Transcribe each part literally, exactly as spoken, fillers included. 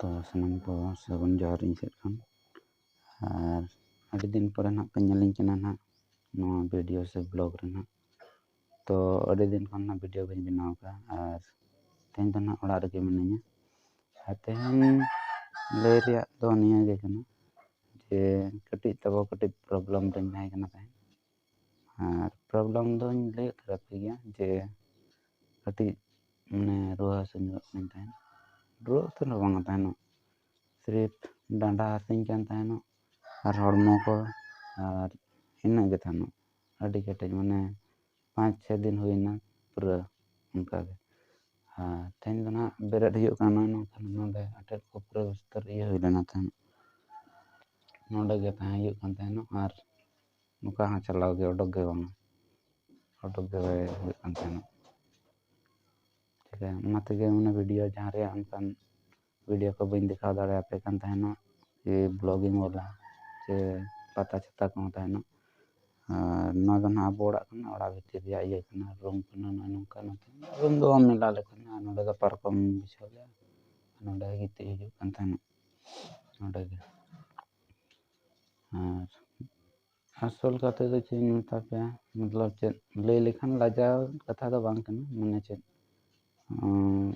ᱛᱚ ᱥᱟᱱᱟᱢ ᱠᱚ ᱥᱟᱹᱜᱩᱱ ᱡᱚᱦᱟᱨ ᱤᱧ ᱥᱮᱫ ᱠᱷᱚᱱ᱾ ᱟᱨ ᱟᱹᱰᱤ ᱫᱤᱱ ᱯᱚᱨᱮ ᱱᱟᱦᱟᱜ ᱯᱮ ᱧᱮᱞᱤᱧ ᱠᱟᱱᱟ ᱱᱟᱦᱟᱜ ᱱᱚᱣᱟ ᱵᱷᱤᱰᱤᱭᱳ ᱥᱮ ᱵᱞᱚᱜ ᱨᱮ ᱱᱟᱦᱟᱜ᱾ ᱛᱚ ᱟᱹᱰᱤ ᱫᱤᱱ ᱠᱷᱚᱱ ᱱᱟᱦᱟᱜ ᱵᱷᱤᱰᱤᱭᱳ ᱵᱟᱹᱧ ᱵᱮᱱᱟᱣ ᱟᱠᱟᱫᱼᱟ᱾ ᱟᱨ ᱛᱮᱦᱮᱧ ᱫᱚ ᱱᱟᱦᱟᱜ ᱚᱲᱟᱜ ᱨᱮᱜᱮ ᱢᱤᱱᱟᱹᱧᱟ᱾ ᱟᱨ ᱛᱮᱦᱮᱧ ᱞᱟᱹᱭ ᱨᱮᱭᱟᱜ ᱫᱚ ᱱᱤᱭᱟᱹ ᱜᱮ ᱠᱟᱱᱟ ᱡᱮ ᱠᱟᱹᱴᱤᱡ ᱛᱟᱵᱚ ᱠᱟᱹᱴᱤᱡ ᱯᱨᱚᱵᱞᱮᱢ ᱨᱮᱧ ᱛᱟᱦᱮᱸ ᱠᱟᱱᱟ ᱛᱟᱦᱮᱸᱫ᱾ ᱟᱨ ᱯᱨᱚᱵᱞᱮᱢ ᱫᱚᱧ ᱞᱟᱹᱭ ᱩᱛᱟᱹᱨ ᱟᱯᱮ ᱜᱮᱭᱟ ᱡᱮ ᱠᱟᱹᱴᱤᱡ ᱢᱟᱱᱮ ᱨᱩᱣᱟᱹ ᱦᱟᱹᱥᱩ ᱧᱚᱜ ᱠᱟᱱᱟᱧ ᱛᱟᱦᱮᱸᱫ᱾ ᱨᱩᱣᱟᱹ ᱩᱛᱟᱹᱨ ᱦᱚᱸ ᱵᱟᱝ ᱛᱟᱦᱮᱱᱚᱜ, ᱥᱤᱨᱤᱯ ᱰᱟᱸᱰᱟ ᱦᱟᱹᱥᱩᱧ ᱠᱟᱱ ᱛᱟᱦᱮᱱᱚᱜ ᱟᱨ ᱦᱚᱲᱢᱚ ᱠᱚ, ᱟᱨ ᱤᱱᱟᱹᱜ ᱜᱮ ᱛᱟᱦᱮᱱᱚᱜ᱾ ᱟᱹᱰᱤ ᱠᱮᱴᱮᱡ, ᱢᱟᱱᱮ ᱯᱟᱸᱪ ᱪᱷᱚ ᱫᱤᱱ ᱦᱩᱭᱱᱟ ᱯᱩᱨᱟᱹ ᱚᱱᱠᱟᱜᱮ᱾ ᱟᱨ ᱛᱮᱦᱮᱧ ᱫᱚ ᱱᱟᱦᱟᱜ ᱵᱮᱨᱮᱫ ᱦᱩᱭᱩᱜ ᱠᱟᱱᱟ, ᱱᱚᱝᱠᱟᱱ ᱱᱚᱰᱮ ᱟᱴᱮᱫ ᱠᱚ ᱯᱩᱨᱟᱹ ᱵᱤᱥᱛᱟᱨ ᱤᱭᱟᱹ ᱦᱩᱭ ᱞᱮᱱᱟ ᱛᱟᱦᱮᱸᱫ᱾ ᱱᱚᱰᱮ ᱜᱮ ᱛᱟᱦᱮᱸ ᱦᱩᱭᱩᱜ ᱠᱟᱱ ᱛᱟᱦᱮᱱᱚᱜ ᱟᱨ ᱱᱚᱝᱠᱟ ᱦᱚᱸ ᱪᱟᱞᱟᱣ ᱜᱮ, ᱚᱰᱚᱠ ᱜᱮ ᱵᱟᱝ, ᱚᱰᱚᱠ ᱜᱮ ᱵᱟᱭ ᱦᱩᱭᱩᱜ ᱠᱟᱱ ᱛᱟᱦᱮᱱᱚᱜ᱾ ᱪᱤᱠᱟᱹ ᱚᱱᱟ ᱛᱮᱜᱮ ᱢᱟᱱᱮ ᱵᱷᱤᱰᱤᱭᱳ ᱡᱟᱦᱟᱸ ᱨᱮᱭᱟᱜ ᱚᱱᱠᱟᱱ ᱵᱷᱤᱰᱤᱭᱳ ᱠᱚ ᱵᱟᱹᱧ ᱫᱮᱠᱷᱟᱣ ᱫᱟᱲᱮᱭᱟᱯᱮ ᱠᱟᱱ ᱛᱟᱦᱮᱱᱚᱜ, ᱡᱮ ᱵᱞᱚᱜᱤᱝ ᱵᱟᱞᱟ ᱥᱮ ᱯᱟᱛᱟ ᱪᱷᱟᱛᱟ ᱠᱚᱦᱚᱸ ᱛᱟᱦᱮᱱᱚᱜ᱾ ᱟᱨ ᱱᱚᱣᱟ ᱫᱚ ᱱᱟᱦᱟᱜ ᱟᱵᱚ ᱚᱲᱟᱜ ᱠᱟᱱᱟ, ᱚᱲᱟᱜ ᱵᱷᱤᱛᱤᱨ ᱨᱮᱭᱟᱜ ᱤᱭᱟᱹ ᱠᱟᱱᱟ, ᱨᱩᱢ ᱠᱟᱱᱟ, ᱱᱚᱜᱼᱚᱭ ᱱᱚᱝᱠᱟ ᱱᱚᱛᱮ ᱨᱩᱢ ᱫᱚ ᱢᱮᱞᱟ ᱞᱮᱠᱟᱱᱟ᱾ ᱟᱨ ᱱᱚᱰᱮ ᱫᱚ ᱯᱟᱨᱠᱚᱢ ᱵᱤᱪᱷᱟᱹᱣ ᱞᱮ, ᱱᱚᱰᱮ ᱜᱤᱛᱤᱡ ᱦᱤᱡᱩᱜ ᱠᱟᱱ ᱛᱟᱦᱮᱱᱚᱜ ᱱᱚᱰᱮ ᱜᱮ᱾ ᱟᱨ ᱟᱥᱚᱞ ᱠᱟᱛᱷᱟ ᱫᱚ ᱪᱮᱫ ᱤᱧ ᱢᱮᱛᱟ ᱯᱮᱭᱟ, ᱢᱚᱛᱞᱚᱵ ᱪᱮᱫ ᱞᱟᱹᱭ ᱞᱮᱠᱷᱟᱱ ᱞᱟᱡᱟᱣ ᱠᱟᱛᱷᱟ ᱫᱚ ᱵᱟᱝ ᱠᱟᱱᱟ, ᱢᱟᱱᱮ ᱪᱮᱫ, ᱩᱸ,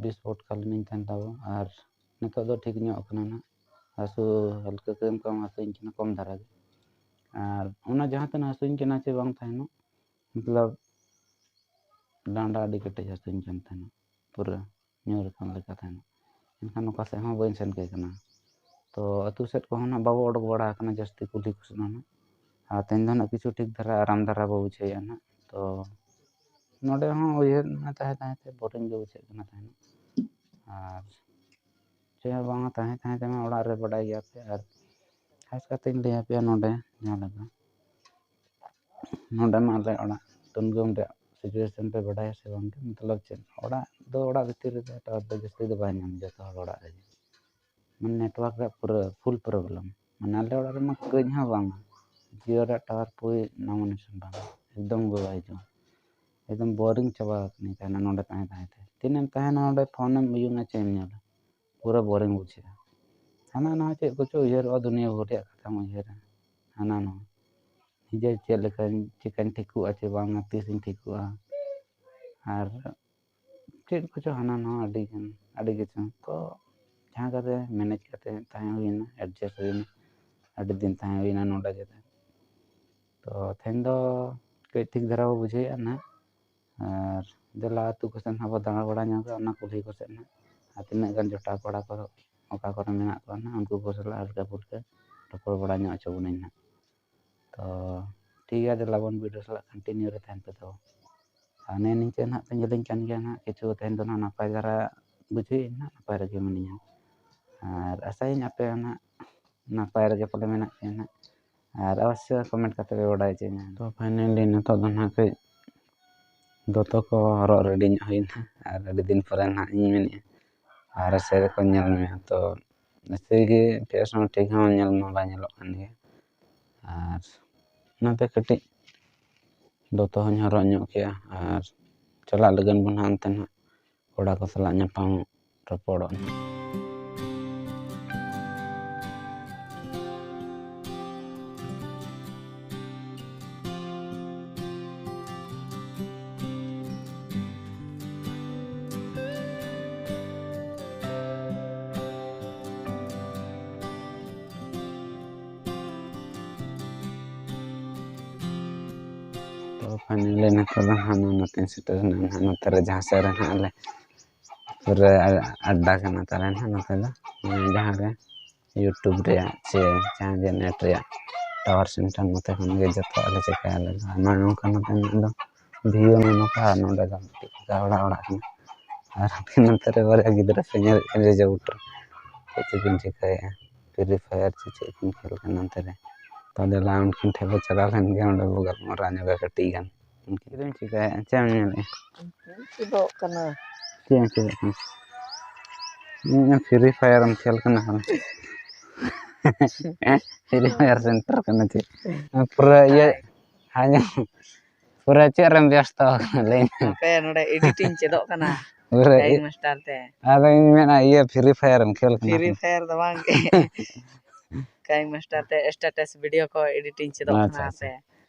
ᱵᱤᱥ ᱯᱷᱩᱴ ᱠᱟᱞᱤᱱᱤᱧ ᱛᱟᱦᱮᱱ ᱛᱟᱵᱚ᱾ ᱟᱨ ᱱᱤᱛᱚᱜ ᱫᱚ ᱴᱷᱤᱠ ᱧᱚᱜ ᱠᱟᱱᱟ ᱱᱟᱜ, ᱦᱟᱹᱥᱩ ᱦᱟᱹᱞᱠᱟᱹ ᱠᱚᱢ ᱠᱚᱢ ᱦᱟᱹᱥᱩᱧ ᱠᱟᱱᱟ, ᱠᱚᱢ ᱫᱷᱟᱨᱟ ᱜᱮ᱾ ᱟᱨ ᱚᱱᱟ ᱡᱟᱦᱟᱸ ᱛᱤᱱᱟᱹᱜ ᱦᱟᱹᱥᱩᱧ ᱠᱟᱱᱟ ᱪᱮ ᱵᱟᱝ ᱛᱟᱦᱮᱱᱚᱜ, ᱢᱚᱛᱞᱚᱵ ᱰᱟᱸᱰᱟ ᱟᱹᱰᱤ ᱠᱮᱴᱮᱡ ᱦᱟᱹᱥᱩᱧ ᱠᱟᱱ ᱛᱟᱦᱮᱱᱟ, ᱯᱩᱨᱟᱹ ᱧᱩᱨ ᱟᱠᱟᱱ ᱞᱮᱠᱟ ᱛᱟᱦᱮᱱᱟ᱾ ᱮᱱᱠᱷᱟᱱ ᱚᱠᱟ ᱥᱮᱫ ᱦᱚᱸ ᱵᱟᱹᱧ ᱥᱮᱱ ᱠᱮ ᱠᱟᱱᱟ᱾ ᱛᱚ ᱟᱹᱛᱩ ᱥᱮᱫ ᱠᱚᱦᱚᱸ ᱱᱟᱜ ᱵᱟᱵᱚ ᱚᱰᱚᱠ ᱵᱟᱲᱟ ᱟᱠᱟᱱᱟ ᱡᱟᱹᱥᱛᱤ ᱠᱩᱞᱦᱤ ᱠᱚᱥᱮᱫ ᱦᱚᱸ ᱱᱟᱜ᱾ ᱟᱨ ᱛᱮᱦᱮᱧ ᱫᱚ ᱱᱟᱜ ᱠᱤᱪᱷᱩ ᱴᱷᱤᱠ ᱫᱷᱟᱨᱟ ᱟᱨᱟᱢ ᱫᱷᱟᱨᱟ ᱵᱚ ᱵᱩᱡᱷᱟᱹᱣᱮᱫᱼᱟ ᱱᱟᱜ᱾ ᱛᱚ ᱱᱚᱰᱮ ᱦᱚᱸ ᱩᱭᱦᱟᱹᱨ ᱢᱟ ᱛᱟᱦᱮᱸ ᱛᱟᱦᱮᱸ ᱛᱮ ᱵᱳᱨᱤᱝ ᱜᱮ ᱵᱩᱡᱷᱟᱹᱜ ᱠᱟᱱᱟ ᱛᱟᱦᱮᱱ᱾ ᱟᱨ ᱪᱮᱫ ᱦᱚᱸ ᱵᱟᱝᱟ, ᱛᱟᱦᱮᱸ ᱛᱟᱦᱮᱸ ᱛᱮᱢᱟ ᱚᱲᱟᱜ ᱨᱮ ᱵᱟᱰᱟᱭ ᱜᱮᱭᱟ ᱯᱮ᱾ ᱟᱨ ᱠᱷᱟᱥ ᱠᱟᱛᱮᱧ ᱞᱟᱹᱭ ᱟᱯᱮᱭᱟ ᱱᱚᱰᱮ ᱡᱟᱦᱟᱸ ᱞᱮᱠᱟ ᱱᱚᱰᱮ ᱢᱟ ᱟᱞᱮ ᱚᱲᱟᱜ ᱛᱩᱱᱜᱟᱹᱢ ᱨᱮᱭᱟᱜ situation ᱯᱮ ᱵᱟᱰᱟᱭᱟ ᱥᱮ ᱵᱟᱝ? ᱢᱚᱛᱞᱚᱵ ᱪᱮᱫ, ᱚᱲᱟᱜ ᱫᱚ, ᱚᱲᱟᱜ ᱵᱷᱤᱛᱤᱨ ᱨᱮᱫᱚ ᱴᱟᱣᱟᱨ ᱫᱚ ᱡᱟᱹᱥᱛᱤ ᱫᱚ ᱵᱟᱭ ᱧᱟᱢᱟ ᱡᱚᱛᱚ ᱦᱚᱲ ᱚᱲᱟᱜ ᱨᱮᱜᱮ᱾ ᱢᱟᱱᱮ network ᱨᱮᱭᱟᱜ ᱯᱩᱨᱟᱹ full problem᱾ ᱢᱟᱱᱮ ᱟᱞᱮ ᱚᱲᱟᱜ ᱨᱮᱢᱟ ᱠᱟᱹᱡ ᱦᱚᱸ ᱵᱟᱝᱟ, Jio ᱨᱮᱭᱟᱜ ᱴᱟᱣᱟᱨ ᱯᱩᱭ ᱱᱟᱢᱚ ᱱᱤᱥᱟᱱ ᱵᱟᱝᱟ, ᱮᱠᱫᱚᱢ ᱜᱮ ᱵᱟᱭ ᱦᱤᱡᱩᱜᱼᱟ᱾ ᱮᱠᱫᱚᱢ boring ᱪᱟᱵᱟ ᱟᱠᱟᱱᱟᱹᱧ ᱛᱟᱦᱮᱱᱟ ᱱᱚᱰᱮ ᱛᱟᱦᱮᱸ ᱛᱟᱦᱮᱸ ᱛᱮ᱾ ᱛᱤᱱᱟᱹᱜ ᱮᱢ ᱛᱟᱦᱮᱱᱟ ᱱᱚᱰᱮ, ᱯᱷᱳᱱᱮᱢ ᱩᱭᱩᱝᱟ, ᱪᱮᱫ ᱮᱢ ᱧᱮᱞᱟ? ᱯᱩᱨᱟᱹ ᱵᱳᱨᱤᱝ ᱵᱩᱡᱷᱟᱹᱜᱼᱟ᱾ ᱦᱟᱱᱟ ᱱᱟᱣᱟ ᱪᱮᱫ ᱠᱚᱪᱚ ᱩᱭᱦᱟᱹᱨᱚᱜᱼᱟ, ᱫᱩᱱᱤᱭᱟᱹ ᱵᱷᱳᱨ ᱨᱮᱭᱟᱜ ᱠᱟᱛᱷᱟᱢ ᱩᱭᱦᱟᱹᱨᱟ, ᱦᱟᱱᱟ ᱱᱟᱣᱟ᱾ ᱱᱤᱡᱮ ᱪᱮᱫ ᱞᱮᱠᱟᱧ, ᱪᱮᱠᱟᱧ ᱴᱷᱤᱠᱚᱜᱼᱟ ᱪᱮ ᱵᱟᱝᱟ, ᱛᱤᱥᱤᱧ ᱴᱷᱤᱠᱚᱜᱼᱟ, ᱟᱨ ᱪᱮᱫ ᱠᱚᱪᱚ ᱦᱟᱱᱟ ᱱᱟᱣᱟ ᱟᱹᱰᱤ ᱜᱟᱱ, ᱟᱹᱰᱤ ᱠᱤᱪᱷᱩ᱾ ᱛᱚ ᱡᱟᱦᱟᱸ ᱠᱟᱛᱮ ᱢᱮᱱᱮᱡᱽ ᱠᱟᱛᱮ ᱛᱟᱦᱮᱸ ᱦᱩᱭᱱᱟ, ᱮᱰᱡᱟᱥᱴ ᱦᱩᱭᱱᱟ, ᱟᱹᱰᱤ ᱫᱤᱱ ᱛᱟᱦᱮᱸ ᱦᱩᱭᱱᱟ ᱱᱚᱰᱮ ᱜᱮ᱾ ᱛᱚ ᱛᱮᱦᱮᱧ ᱫᱚ ᱠᱟᱹᱡ ᱴᱷᱤᱠ ᱫᱷᱟᱨᱟ ᱵᱚ ᱵᱩᱡᱷᱟᱹᱣᱮᱫᱼᱟ ᱱᱟᱦᱟᱜ, ᱟᱨ ᱫᱮᱞᱟ ᱟᱹᱛᱩ ᱠᱚᱥᱮᱫ ᱱᱟᱦᱟᱜ ᱵᱚ ᱫᱟᱬᱟ ᱵᱟᱲᱟ ᱧᱚᱜᱟ, ᱚᱱᱟ ᱠᱩᱞᱦᱤ ᱠᱚᱥᱮᱫ ᱱᱟᱦᱟᱜ, ᱟᱨ ᱛᱤᱱᱟᱹᱜ ᱜᱟᱱ ᱡᱚᱴᱟᱣ ᱠᱚᱲᱟ ᱠᱚ ᱚᱠᱟ ᱠᱚᱨᱮ ᱢᱮᱱᱟᱜ ᱠᱚᱣᱟ ᱱᱟᱦᱟᱜ, ᱩᱱᱠᱩ ᱠᱚ ᱥᱟᱞᱟᱜ ᱦᱟᱞᱠᱟ ᱯᱷᱩᱞᱠᱟᱹ ᱨᱚᱯᱚᱲ ᱵᱟᱲᱟ ᱧᱚᱜ ᱦᱚᱪᱚ ᱵᱚᱱᱟᱹᱧ ᱱᱟᱦᱟᱜ᱾ ᱛᱚ ᱴᱷᱤᱠ ᱜᱮᱭᱟ, ᱫᱮᱞᱟ ᱵᱚᱱ ᱵᱷᱤᱰᱤᱭᱳ ᱥᱟᱞᱟᱜ ᱠᱚᱱᱴᱤᱱᱤᱭᱩ ᱨᱮ ᱛᱟᱦᱮᱱ ᱯᱮ᱾ ᱛᱚ ᱟᱨ ᱱᱮ ᱱᱤᱝᱠᱟᱹ ᱱᱟᱦᱟᱜ ᱯᱮ ᱧᱮᱞᱤᱧ ᱠᱟᱱ ᱜᱮᱭᱟ ᱱᱟᱦᱟᱜ, ᱠᱤᱪᱷᱩ ᱛᱮᱦᱮᱧ ᱫᱚ ᱱᱟᱦᱟᱜ ᱱᱟᱯᱟᱭ ᱫᱷᱟᱨᱟ ᱵᱩᱡᱷᱟᱹᱣᱮᱫ ᱱᱟᱦᱟᱜ, ᱱᱟᱯᱟᱭ ᱨᱮᱜᱮ ᱢᱤᱱᱟᱹᱧᱟ᱾ ᱟᱨ ᱟᱥᱟᱭᱟᱹᱧ ᱟᱯᱮ ᱦᱚᱸ ᱱᱟᱦᱟᱜ ᱱᱟᱯᱟᱭ ᱨᱮᱜᱮ ᱯᱟᱞᱮ ᱢᱮᱱᱟᱜ ᱯᱮᱭᱟ ᱱᱟᱦᱟᱜ᱾ ᱟᱨ ᱚᱵᱚᱥᱥᱳᱭ ᱠᱚᱢᱮᱱᱴ ᱠᱟᱛᱮ ᱯᱮ ᱵᱟᱰᱟᱭ ᱦᱚᱪᱚᱧᱟ᱾ ᱛᱚ ᱯᱷᱟᱭᱱᱟᱞᱤ ᱱᱤᱛᱚᱜ ᱫᱚ ᱱᱟᱦᱟᱜ ᱠᱟᱹᱡ ᱫᱚᱛᱚ ᱠᱚ ᱦᱚᱨᱚᱜ ᱨᱮᱰᱤ ᱧᱚᱜ ᱦᱩᱭᱱᱟ, ᱟᱨ ᱟᱹᱰᱤ ᱫᱤᱱ ᱯᱚᱨᱮ ᱱᱟᱦᱟᱜ ᱤᱧ ᱢᱮᱱᱮᱫᱼᱟ, ᱟᱨ ᱥᱮ ᱠᱚ ᱧᱮᱞ ᱢᱮᱭᱟ᱾ ᱛᱚ ᱮᱥᱮ ᱜᱮ ᱯᱷᱮᱥ ᱦᱚᱸ ᱴᱷᱤᱠ ᱦᱚᱸ ᱧᱮᱞ ᱢᱟ ᱵᱟᱭ ᱧᱮᱞᱚᱜ ᱠᱟᱱ ᱜᱮᱭᱟ, ᱟᱨ ᱚᱱᱟᱛᱮ ᱠᱟᱹᱴᱤᱡ ᱫᱚᱛᱚ ᱦᱚᱸᱧ ᱦᱚᱨᱚᱜ ᱧᱚᱜ ᱠᱮᱜᱼᱟ, ᱟᱨ ᱪᱟᱞᱟᱜ ᱞᱟᱹᱜᱤᱫ ᱵᱚᱱ ᱦᱟᱸᱜ ᱚᱱᱛᱮ ᱱᱟᱦᱟᱜ ᱠᱚᱲᱟ ᱠᱚ ᱥᱟᱞᱟᱜ ᱧᱟᱯᱟᱢ ᱨᱚᱯᱚᱲᱚᱜ ᱱᱟᱦᱟᱜ᱾ ᱛᱚ ᱯᱷᱟᱭᱱᱟᱞᱤ ᱱᱤᱛᱚᱜ ᱫᱚ ᱦᱟᱸᱜ ᱱᱚᱜᱼᱚ ᱱᱚᱛᱮᱧ ᱥᱮᱴᱮᱨ ᱮᱱᱟ ᱱᱟᱦᱟᱜ, ᱱᱚᱛᱮ ᱨᱮ ᱡᱟᱦᱟᱸ ᱥᱮᱫ ᱨᱮ ᱱᱟᱦᱟᱜ ᱟᱞᱮ ᱯᱩᱨᱟᱹ ᱟᱰᱰᱟ ᱠᱟᱱᱟ ᱛᱟᱞᱮ ᱱᱟᱦᱟᱜ ᱱᱚᱛᱮ ᱫᱚ, ᱢᱟᱱᱮ ᱡᱟᱦᱟᱸ ᱨᱮ YouTube ᱨᱮᱭᱟᱜ ᱪᱮ ᱡᱟᱦᱟᱸ ᱜᱮ ᱱᱮᱴ ᱨᱮᱭᱟᱜ ᱴᱟᱣᱟᱨ ᱥᱮᱱᱴᱟᱨ ᱱᱚᱛᱮ ᱠᱷᱚᱱ ᱜᱮ ᱡᱚᱛᱚᱣᱟᱜ ᱞᱮ ᱪᱮᱠᱟᱭᱟ ᱟᱞᱮ ᱫᱚ᱾ ᱟᱨ ᱱᱚᱜᱼᱚ ᱱᱚᱝᱠᱟ ᱱᱚᱛᱮ ᱱᱟᱦᱟᱜ ᱫᱚ ᱵᱷᱤᱭᱩ ᱱᱚᱜᱼᱚ ᱱᱚᱝᱠᱟ, ᱱᱚᱰᱮ ᱫᱚ ᱢᱤᱫᱴᱤᱡ ᱚᱲᱟᱜ, ᱚᱲᱟᱜ ᱠᱟᱱᱟ᱾ ᱟᱨ ᱦᱟᱱᱛᱮ ᱱᱚᱛᱮ ᱨᱮ ᱵᱟᱨᱭᱟ ᱜᱤᱫᱽᱨᱟᱹ ᱯᱮ ᱧᱮᱞᱮᱫ ᱠᱟᱱ ᱜᱮᱭᱟ ᱡᱮ ᱵᱩᱴ ᱨᱮ ᱪᱮᱫ ᱪᱚᱠᱤᱱ ᱪᱮᱠᱟᱭᱮᱫᱼᱟ, ᱯᱷᱨᱤ ᱯᱷᱟᱭᱟᱨ ᱪᱮ ᱪᱮᱫ ᱠᱤᱱ ᱠᱷᱮᱞ ᱠᱟᱱᱟ ᱚᱱᱛᱮ ᱨᱮ᱾ ᱛᱚ ᱫᱮᱞᱟ ᱩᱱᱠᱤᱱ ᱴᱷᱮᱱ ᱵᱚ ᱪᱟᱞᱟᱣ ᱞᱮᱱ ᱜᱮ, ᱚᱸᱰᱮ ᱵᱚ ᱜᱟᱞᱢᱟᱨᱟᱣ ᱧᱚᱜᱟ ᱠᱟᱹᱴᱤᱡ ᱜᱟᱱ᱾ ᱩᱱᱠᱤᱱ ᱪᱮᱫ ᱮᱢ ᱪᱮᱠᱟᱭᱮᱫᱼᱟ? ᱪᱮᱫ ᱮᱢ ᱧᱮᱞᱮᱫᱼᱟ? ᱪᱮᱫᱚᱜ ᱠᱟᱱᱟ᱾ ᱪᱮᱫ ᱮᱢ ᱪᱮᱫᱚᱜ ᱠᱟᱱᱟ? ᱤᱧ ᱯᱷᱨᱤ ᱯᱷᱟᱭᱟᱨ ᱮᱢ ᱠᱷᱮᱞ ᱠᱟᱱᱟ ᱦᱟᱝ? ᱯᱷᱨᱤ ᱯᱷᱟᱭᱟᱨ ᱥᱮᱱᱴᱟᱨ ᱠᱟᱱᱟ ᱪᱮ? ᱯᱩᱨᱟᱹ ᱤᱭᱟᱹ, ᱦᱮᱸ, ᱯᱩᱨᱟᱹ ᱪᱮᱫ ᱨᱮᱢ ᱵᱮᱥᱛᱚ ᱟᱠᱟᱱᱟ ᱞᱟᱹᱭ ᱢᱮ? ᱦᱟᱯᱮ, ᱱᱚᱰᱮ ᱮᱰᱤᱴᱤᱝ ᱪᱮᱫᱚᱜ ᱠᱟᱱᱟ᱾ ᱯᱩᱨᱟᱹ ᱠᱟᱭᱤ ᱢᱟᱥᱴᱟᱨ ᱛᱮ᱾ ᱟᱫᱚᱧ ᱢᱮᱱᱟ, ᱤᱭᱟᱹ, Free Fire ᱮᱢ ᱠᱷᱮᱞ ᱠᱟᱱᱟ? Free Fire ᱫᱚ ᱵᱟᱝ ᱜᱮ᱾ ᱠᱟᱭᱤ ᱢᱟᱥᱴᱟᱨ ᱛᱮ status video ᱠᱚ editing ᱪᱮᱫᱚᱜ ᱟᱪᱪᱷᱟ, ᱠᱟᱱᱟ ᱟᱪᱪᱷᱟ᱾ ᱦᱟᱯᱮ᱾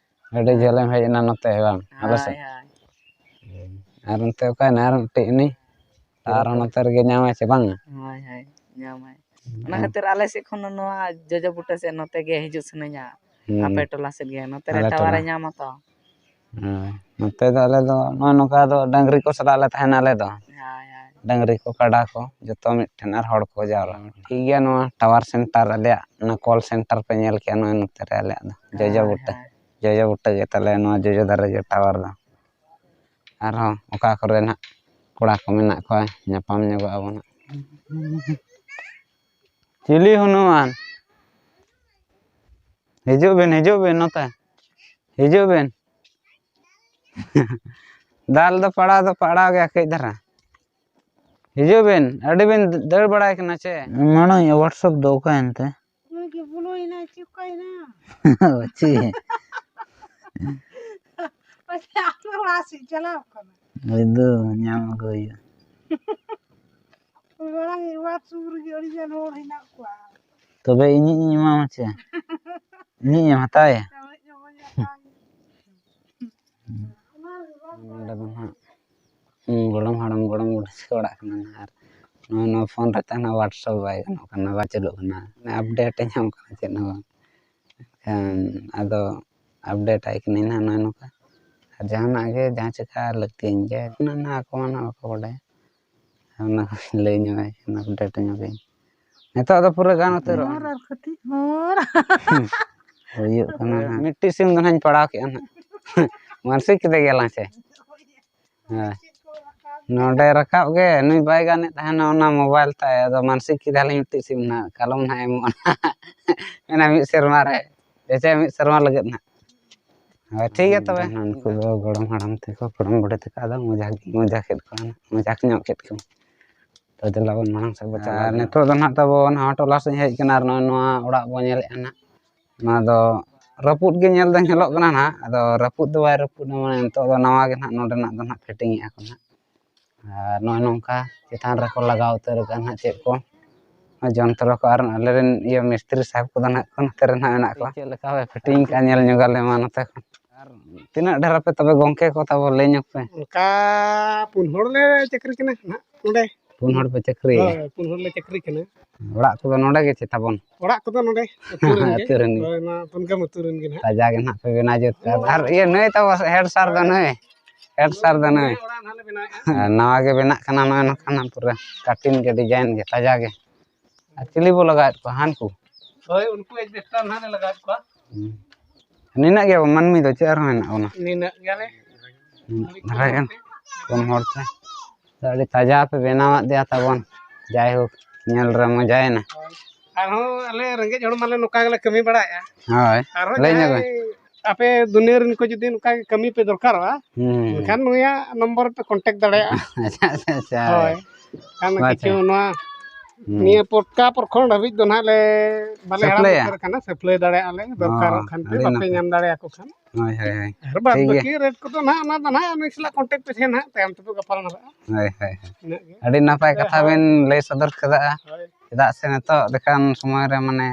ᱟᱹᱰᱤ ᱡᱷᱟᱹᱞᱮᱢ ᱦᱮᱡ ᱮᱱᱟ ᱱᱚᱛᱮ, ᱵᱟᱝ? ᱟᱞᱮ ᱥᱮᱫ᱾ ᱦᱳᱭ, ᱦᱳᱭ᱾ ᱟᱨ ᱚᱱᱛᱮ ᱚᱠᱟᱭᱮᱱᱟ ᱟᱨ ᱢᱤᱫᱴᱤᱡ ᱩᱱᱤ? ᱟᱨ ᱦᱚᱸ ᱱᱚᱛᱮ ᱨᱮᱜᱮ ᱧᱟᱢᱟᱭ ᱥᱮ ᱵᱟᱝ? ᱦᱳᱭ, ᱦᱳᱭ, ᱧᱟᱢᱟᱭ᱾ ᱚᱱᱟ ᱦᱮᱸ᱾ ᱠᱷᱟᱹᱛᱤᱨ ᱟᱞᱮ ᱥᱮᱫ ᱠᱷᱚᱱ ᱱᱚᱣᱟ ᱡᱚᱡᱚ ᱵᱩᱴᱟᱹ ᱥᱮᱫ ᱱᱚᱛᱮ ᱜᱮ ᱦᱤᱡᱩᱜ ᱥᱟᱱᱟᱧᱟ᱾ ᱦᱩᱸ᱾ ᱟᱯᱮ ᱴᱚᱞᱟ ᱥᱮᱫ ᱜᱮ, ᱱᱚᱛᱮ ᱨᱮ ᱟᱞᱮ ᱴᱟᱣᱟᱨ ᱴᱚᱞᱟ᱾ ᱮ ᱧᱟᱢᱟ ᱛᱚ᱾ ᱦᱳᱭ᱾ ᱱᱚᱛᱮ ᱫᱚ ᱟᱞᱮ ᱫᱚ ᱱᱚᱜᱼᱚ ᱱᱚᱝᱠᱟ ᱫᱚ ᱰᱟᱹᱝᱨᱤ ᱠᱚ ᱥᱟᱞᱟᱜ ᱞᱮ ᱛᱟᱦᱮᱱᱟ ᱟᱞᱮ ᱫᱚ᱾ ᱦᱳᱭ, ᱦᱳᱭ᱾ ᱰᱟᱹᱝᱨᱤ ᱠᱚ, ᱠᱟᱰᱟ ᱠᱚ, ᱡᱚᱛᱚ ᱢᱤᱫᱴᱷᱮᱱ ᱟᱨ ᱦᱚᱲ ᱠᱚ ᱡᱟᱣᱨᱟ᱾ ᱴᱷᱤᱠ ᱜᱮᱭᱟ, ᱱᱚᱣᱟ ᱴᱟᱣᱟᱨ ᱥᱮᱱᱴᱟᱨ ᱟᱞᱮᱭᱟᱜ, ᱚᱱᱟ ᱠᱚᱞ ᱥᱮᱱᱴᱟᱨ ᱯᱮ ᱧᱮᱞ ᱠᱮᱜᱼᱟ, ᱱᱚᱜᱼᱚᱭ ᱱᱚᱛᱮ ᱨᱮ ᱟᱞᱮᱭᱟᱜ ᱫᱚ᱾ ᱡᱚᱡᱚ ᱦᱳᱭ, ᱵᱩᱴᱟᱹ᱾ ᱦᱳᱭ᱾ ᱡᱚᱡᱚ ᱵᱩᱴᱟᱹ ᱜᱮ ᱛᱟᱞᱮ ᱱᱚᱣᱟ ᱡᱚᱡᱚ ᱫᱟᱨᱮ ᱜᱮ ᱴᱟᱣᱟᱨ ᱫᱚ᱾ ᱟᱨᱦᱚᱸ ᱚᱠᱟ ᱠᱚᱨᱮ ᱱᱟᱦᱟᱜ ᱠᱚᱲᱟ ᱠᱚ ᱢᱮᱱᱟᱜ ᱠᱚᱣᱟ, ᱧᱟᱯᱟᱢ ᱧᱚᱜᱚᱜ ᱟᱵᱚᱱ ᱦᱟᱸᱜ᱾ ᱪᱤᱞᱤ ᱦᱚᱱᱩᱢᱟᱱ? ᱦᱤᱡᱩᱜ ᱵᱤᱱ, ᱦᱤᱡᱩᱜ ᱵᱤᱱ ᱱᱚᱛᱮ᱾ ᱦᱤᱡᱩᱜ ᱵᱤᱱ᱾ ᱫᱟᱞ ᱫᱚ ᱯᱟᱲᱟᱣ ᱫᱚ ᱯᱟᱲᱟᱣ ᱜᱮᱭᱟ ᱠᱟᱹᱡ ᱫᱷᱟᱨᱟ᱾ ᱦᱤᱡᱩᱜ ᱵᱤᱱ, ᱟᱹᱰᱤ ᱵᱤᱱ ᱫᱟᱹᱲ ᱵᱟᱲᱟᱭ ᱠᱟᱱᱟ ᱪᱮ? ᱢᱟᱲᱟᱝ ᱤᱧᱟᱹᱜ WhatsApp ᱫᱚ ᱚᱠᱟᱭᱮᱱ ᱛᱮ? ᱩᱱᱤ ᱜᱮ ᱵᱚᱞᱚᱭᱮᱱᱟᱭ, ᱪᱮᱫ ᱚᱠᱟᱭᱮᱱᱟ? ᱪᱮᱫ? ᱯᱟᱪᱮ ᱟᱯᱮ ᱚᱲᱟᱜ ᱥᱮᱫ ᱪᱟᱞᱟᱣ ᱠᱟᱱᱟ᱾ ᱦᱳᱭ ᱫᱚ, ᱧᱟᱢ ᱟᱹᱜᱩ ᱦᱩᱭᱩᱜᱼᱟ᱾ ᱢᱟᱲᱟᱝ WhatsApp ᱨᱮᱜᱮ ᱟᱹᱰᱤ ᱜᱟᱱ ᱦᱚᱲ ᱦᱮᱱᱟᱜ ᱠᱚᱣᱟ᱾ ᱛᱚᱵᱮ ᱤᱧᱤᱧ ᱮᱢᱟᱢᱟ ᱪᱮ? ᱤᱧᱤᱧ ᱮᱢ ᱦᱟᱛᱟᱣᱟ? ᱱᱚᱰᱮ ᱫᱚ ᱱᱟᱦᱟᱜ ᱜᱚᱲᱚᱢ ᱦᱟᱲᱟᱢ, ᱜᱚᱲᱚᱢ ᱵᱩᱰᱷᱤ ᱛᱟᱠᱚ ᱚᱲᱟᱜ ᱠᱟᱱᱟ ᱱᱟᱦᱟᱜ᱾ ᱟᱨ ᱱᱚᱣᱟ, ᱱᱚᱣᱟ ᱯᱷᱳᱱ ᱨᱮ ᱛᱟᱦᱮᱱᱟ, WhatsApp ᱵᱟᱭ ᱜᱟᱱᱚᱜ ᱠᱟᱱᱟ, ᱵᱟᱭ ᱪᱟᱹᱞᱩᱜ ᱠᱟᱱᱟ, ᱢᱟᱱᱮ update ᱮ ᱧᱟᱢ ᱠᱟᱱᱟ ᱪᱮᱫ ᱦᱚᱸ ᱵᱟᱝ᱾ ᱮᱱᱠᱷᱟᱱ ᱟᱫᱚ update ᱟᱭ ᱠᱟᱹᱱᱟᱹᱧ ᱱᱟᱦᱟᱜ ᱱᱚᱜᱼᱚᱭ ᱱᱚᱝᱠᱟ᱾ ᱟᱨ ᱡᱟᱦᱟᱱᱟᱜ ᱜᱮ, ᱡᱟᱦᱟᱸ ᱪᱤᱠᱟ ᱞᱟᱹᱠᱛᱤᱭᱟᱹᱧ ᱜᱮᱭᱟ, ᱚᱱᱟ ᱱᱟᱦᱟᱜ ᱟᱠᱚ ᱢᱟ ᱱᱟᱦᱟᱜ ᱵᱟᱠᱚ ᱵᱟᱰᱟᱭᱟ᱾ ᱚᱱᱟ ᱠᱚᱧ ᱞᱟᱹᱭ ᱧᱚᱜ ᱟᱭ ᱠᱟᱱᱟ, update ᱧᱚᱜ ᱟᱹᱧ᱾ ᱱᱤᱛᱚᱜ ᱫᱚ ᱯᱩᱨᱟᱹ ᱜᱟᱱ ᱩᱛᱟᱹᱨᱚᱜᱼᱟ᱾ ᱦᱚᱨ ᱟᱨ ᱠᱟᱹᱴᱤᱡ ᱦᱚᱨ᱾ ᱦᱩᱭᱩᱜ ᱠᱟᱱᱟ ᱱᱟᱦᱟᱜ᱾ ᱢᱤᱫᱴᱤᱡ ᱥᱤᱢ ᱫᱚ ᱱᱟᱦᱟᱜ ᱤᱧ ᱯᱟᱲᱟᱣ ᱠᱮᱜᱼᱟ ᱱᱟᱦᱟᱜ᱾ ᱢᱟᱱᱥᱤᱠ ᱠᱮᱫᱮ ᱜᱮᱭᱟᱞᱟᱝ ᱪᱮ? ᱦᱮᱸ᱾ ᱱᱚᱰᱮ ᱨᱟᱠᱟᱵ ᱜᱮ ᱱᱩᱭ ᱵᱟᱭ ᱜᱟᱱᱮᱫ ᱛᱟᱦᱮᱱᱟ ᱚᱱᱟ mobile ᱛᱟᱭ, ᱟᱫᱚ ᱢᱟᱱᱥᱤᱠ ᱠᱮᱫᱟᱞᱤᱧ ᱢᱤᱫᱴᱤᱡ ᱥᱤᱢ ᱱᱟᱦᱟᱜ, ᱠᱟᱞᱚᱢ ᱱᱟᱦᱟᱜ ᱮᱢᱚᱜᱼᱟ ᱱᱟᱦᱟᱜ᱾ ᱢᱮᱱᱟ ᱢᱤᱫ ᱥᱮᱨᱢᱟ ᱨᱮ, ᱡᱮᱭᱥᱮ ᱢᱤᱫ ᱥᱮᱨᱢᱟ ᱞᱟᱹᱜᱤᱫ ᱱᱟᱦᱟᱜ᱾ ᱦᱳᱭ, ᱴᱷᱤᱠ ᱜᱮᱭᱟ ᱛᱚᱵᱮ᱾ ᱩᱱᱠᱩ ᱫᱚ ᱜᱚᱲᱚᱢ ᱦᱟᱲᱟᱢ ᱛᱮᱠᱚ, ᱜᱚᱲᱚᱢ ᱵᱩᱰᱷᱤ ᱛᱮᱠᱚ ᱟᱫᱚ ᱢᱚᱡᱟ, ᱢᱚᱡᱟ ᱠᱮᱫ ᱠᱚᱣᱟ, ᱢᱚᱡᱟ ᱧᱚᱜ ᱠᱮᱫ ᱠᱚᱣᱟ᱾ ᱛᱚ ᱫᱮᱞᱟ ᱵᱚᱱ ᱢᱟᱲᱟᱝ ᱥᱮᱫ ᱵᱚᱱ ᱪᱟᱞᱟᱣ ᱟᱨ ᱞᱮᱱ᱾ ᱱᱤᱛᱚᱜ ᱫᱚ ᱱᱟᱦᱟᱜ ᱛᱟᱵᱚ ᱱᱟᱣᱟ ᱴᱚᱞᱟ ᱥᱮᱫ ᱤᱧ ᱦᱮᱡ ᱟᱠᱟᱱᱟ ᱟᱨ ᱱᱚᱜᱼᱚᱭ ᱱᱚᱣᱟ ᱚᱲᱟᱜ ᱵᱚᱱ ᱧᱮᱞᱮᱫᱼᱟ ᱱᱟᱦᱟᱜ, ᱱᱚᱣᱟ ᱫᱚ ᱨᱟᱹᱯᱩᱫ ᱜᱮ ᱧᱮᱞ ᱫᱚ ᱧᱮᱞᱚᱜ ᱠᱟᱱᱟ ᱱᱟᱦᱟᱜ, ᱟᱫᱚ ᱨᱟᱹᱯᱩᱫ ᱫᱚ ᱵᱟᱭ ᱨᱟᱹᱯᱩᱫ ᱮᱱᱟ, ᱢᱟᱱᱮ ᱱᱤᱛᱚᱜ ᱫᱚ ᱱᱟᱣᱟ ᱜᱮ ᱱᱟᱦᱟᱜ ᱱᱚᱰᱮᱱᱟᱜ ᱫᱚ ᱱᱟᱦᱟᱜ fitting ᱮᱫᱼᱟ ᱠᱚ ᱱᱟᱦᱟᱜ᱾ ᱟᱨ ᱱᱚᱜᱼᱚᱭ ᱱᱚᱝᱠᱟ ᱪᱮᱛᱟᱱ ᱨᱮᱠᱚ ᱞᱟᱜᱟᱣ ᱩᱛᱟᱹᱨ ᱟᱠᱟᱫᱼᱟ ᱱᱟᱦᱟᱜ ᱪᱮᱫ ᱠᱚ, ᱡᱚᱱᱛᱨᱚ ᱠᱚ᱾ ᱟᱨ ᱟᱞᱮᱨᱮᱱ ᱤᱭᱟᱹ ᱢᱤᱥᱛᱨᱤ ᱥᱟᱦᱮᱵᱽ ᱠᱚᱫᱚ ᱱᱟᱦᱟᱜ ᱠᱚ ᱱᱚᱛᱮ ᱨᱮ ᱱᱟᱦᱟᱜ ᱢᱮᱱᱟᱜ ᱠᱚᱣᱟ᱾ ᱪᱮᱫ ᱞᱮᱠᱟ ᱯᱷᱤᱴᱤᱝ ᱠᱟᱜᱼᱟ, ᱧᱮᱞ ᱧᱚᱜᱟᱞᱮ ᱢᱟ ᱱᱚᱛᱮ ᱠᱷᱚᱱ᱾ ᱟᱨ ᱛᱤᱱᱟᱹᱜ ᱰᱷᱮᱨ ᱟᱯᱮ ᱛᱚᱵᱮ ᱜᱚᱢᱠᱮ ᱠᱚ ᱛᱟᱵᱚ, ᱞᱟᱹᱭ ᱧᱚᱜ ᱯᱮ᱾ ᱚᱱᱠᱟ ᱯᱩᱱ ᱦᱚᱲ ᱞᱮ ᱪᱟᱹᱠᱨᱤ ᱠᱟᱱᱟ ᱱᱟᱦᱟᱜ ᱱᱚᱰᱮ᱾ ᱯᱩᱱ ᱦᱚᱲ ᱯᱮ ᱪᱟᱹᱠᱨᱤᱭᱟ? ᱦᱳᱭ, ᱯᱩᱱ ᱦᱚᱲ ᱞᱮ ᱪᱟᱹᱠᱨᱤ ᱠᱟᱱᱟ᱾ ᱚᱲᱟᱜ ᱠᱚᱫᱚ ᱱᱚᱰᱮ ᱜᱮ ᱪᱮ ᱛᱟᱵᱚᱱ? ᱚᱲᱟᱜ ᱠᱚᱫᱚ ᱱᱚᱰᱮ ᱟᱹᱛᱩ ᱨᱮᱱ ᱜᱮ᱾ ᱟᱹᱛᱩ ᱨᱮᱱ ᱜᱮ᱾ ᱦᱳᱭ, ᱱᱚᱣᱟ ᱯᱩᱱᱜᱟᱢ ᱟᱹᱛᱩ ᱨᱮᱱ ᱜᱮ ᱱᱟᱦᱟᱜ᱾ ᱛᱟᱡᱟ ᱜᱮ ᱱᱟᱦᱟᱜ ᱯᱮ ᱵᱮᱱᱟᱣ ᱡᱩᱛ ᱠᱟᱜᱼᱟ᱾ ᱟᱨ ᱤᱭᱟᱹ ᱱᱟᱹᱭ ᱛᱟᱵᱚ ᱦᱮᱰ ᱥᱟᱨ ᱫᱚ ᱱᱟᱹᱭ? ᱦᱮᱰ ᱥᱟᱨ ᱫᱚ ᱱᱟᱹᱭ? ᱚᱲᱟᱜ ᱱᱟᱦᱟᱜ ᱞᱮ ᱵᱮᱱᱟᱣᱮᱫᱼᱟ᱾ ᱟᱨ ᱱᱟᱣᱟ ᱜᱮ ᱵᱮᱱᱟᱜ ᱠᱟᱱᱟ ᱱᱚᱜᱼᱚᱭ ᱱᱚᱝᱠᱟ ᱱᱟᱜ ᱯᱩᱨᱟᱹ ᱠᱟᱴᱤᱱ ᱜᱮ, ᱰᱤᱡᱟᱭᱤᱱ ᱜᱮ ᱛᱟᱡᱟ ᱜᱮ᱾ ᱟᱨ ᱪᱤᱞᱤ ᱵᱚ ᱞᱟᱜᱟᱣᱮᱫ ᱠᱚᱣᱟ? ᱦᱟᱱᱠᱩ? ᱦᱳᱭ, ᱩᱱᱠᱩ ᱮᱡᱵᱮᱥᱴᱟᱨ ᱱᱟᱦᱟᱜ ᱞᱮ ᱞᱟᱜᱟᱣᱮᱫ ᱠᱚᱣᱟ᱾ ᱦᱩᱸ᱾ ᱱᱤᱱᱟᱹᱜ ᱜᱮ ᱢᱟᱹᱱᱢᱤ ᱫᱚ ᱪᱮᱫ ᱟᱨᱦᱚᱸ ᱢᱮᱱᱟᱜ ᱵᱚᱱᱟ? ᱱᱤᱱᱟᱹᱜ ᱜᱮᱭᱟᱞᱮ᱾ ᱱᱤᱱᱟᱹᱜ ᱫᱷᱟᱨᱟ ᱜᱟᱱ ᱠᱚᱢ ᱦᱚᱲ ᱛᱮ᱾ ᱟᱹᱰᱤ ᱛᱟᱡᱟ ᱯᱮ ᱵᱮᱱᱟᱣᱟᱫ ᱫᱮᱭᱟ ᱛᱟᱵᱚᱱ᱾ ᱡᱟᱭᱦᱳᱠ, ᱧᱮᱞ ᱨᱮ ᱢᱚᱡᱟᱭᱮᱱᱟ᱾ ᱦᱳᱭ᱾ ᱟᱨᱦᱚᱸ ᱟᱞᱮ ᱨᱮᱸᱜᱮᱡ ᱦᱚᱲ ᱢᱟᱞᱮ ᱱᱚᱝᱠᱟ ᱜᱮᱞᱮ ᱠᱟᱹᱢᱤ ᱵᱟᱲᱟᱭᱮᱫᱼᱟ᱾ ᱦᱳᱭ, ᱟᱨᱦᱚᱸ ᱞᱟᱹᱭ ᱧᱚᱜ ᱡᱟᱦᱟᱸᱭ ᱵᱮᱱ᱾ ᱟᱯᱮ ᱫᱩᱱᱤᱭᱟᱹ ᱨᱮᱱ ᱠᱚ ᱡᱩᱫᱤ ᱱᱚᱝᱠᱟ ᱜᱮ ᱠᱟᱹᱢᱤ ᱯᱮ ᱫᱚᱨᱠᱟᱨᱚᱜᱼᱟ, ᱦᱩᱸ᱾ ᱮᱱᱠᱷᱟᱱ ᱱᱩᱭᱟᱜ ᱱᱚᱢᱵᱚᱨ ᱯᱮ ᱠᱚᱱᱴᱮᱠᱴ ᱫᱟᱲᱮᱭᱟᱜᱼᱟ᱾ ᱟᱪᱪᱷᱟ, ᱟᱪᱪᱷᱟ, ᱟᱪᱪᱷᱟ᱾ ᱦᱳᱭ᱾ ᱠᱷᱟᱱ ᱟᱪᱪᱷᱟ᱾ ᱠᱤᱪᱷᱩ ᱱᱚᱣᱟ ᱦᱩᱸ᱾ ᱱᱤᱭᱟᱹ ᱯᱚᱴᱠᱟ ᱯᱚᱨᱠᱷᱚᱸᱰ ᱦᱟᱹᱵᱤᱡ ᱫᱚ ᱱᱟᱦᱟᱜ ᱞᱮ ᱵᱟᱞᱮ ᱦᱟᱲᱟᱢ ᱥᱟᱹᱯᱞᱟᱹᱭᱟ? ᱩᱛᱟᱹᱨ ᱠᱟᱱᱟ, ᱥᱟᱹᱯᱞᱟᱹᱭ ᱫᱟᱲᱮᱭᱟᱜᱼᱟ ᱞᱮ, ᱚ, ᱫᱚᱨᱠᱟᱨᱚᱜ ᱠᱷᱟᱱ ᱯᱮ, ᱟᱹᱰᱤ ᱵᱟᱯᱮ ᱱᱟᱯᱟᱭ᱾ ᱧᱟᱢ ᱫᱟᱲᱮᱭᱟᱠᱚ ᱠᱷᱟᱱ᱾ ᱦᱳᱭ, ᱦᱳᱭ, ᱦᱳᱭ᱾ ᱟᱨ ᱵᱟᱫ ᱴᱷᱤᱠ ᱜᱮᱭᱟ᱾ ᱵᱟᱹᱠᱤ ᱨᱮᱴ ᱠᱚᱫᱚ ᱱᱟᱦᱟᱜ ᱚᱱᱟ ᱫᱚ ᱱᱟᱦᱟᱜ ᱩᱱᱤ ᱥᱟᱞᱟᱜ ᱠᱚᱱᱴᱮᱠᱴ ᱯᱮ ᱥᱮ ᱱᱟᱦᱟᱜ, ᱛᱟᱭᱚᱢ ᱛᱮᱯᱮ ᱜᱟᱯᱟᱞ ᱢᱟᱨᱟᱜᱼᱟ᱾ ᱦᱳᱭ, ᱦᱳᱭ, ᱦᱳᱭ᱾ ᱤᱱᱟᱹᱜ ᱜᱮ᱾ ᱟᱹᱰᱤ ᱱᱟᱯᱟᱭ ᱠᱟᱛᱷᱟ ᱦᱳᱭ᱾ ᱵᱮᱱ ᱞᱟᱹᱭ ᱥᱚᱫᱚᱨ ᱠᱮᱫᱟ᱾ ᱦᱳᱭ᱾ ᱪᱮᱫᱟᱜ ᱥᱮ ᱱᱤᱛᱚᱜ ᱞᱮᱠᱟᱱ ᱥᱚᱢᱚᱭ ᱨᱮ ᱢᱟᱱᱮ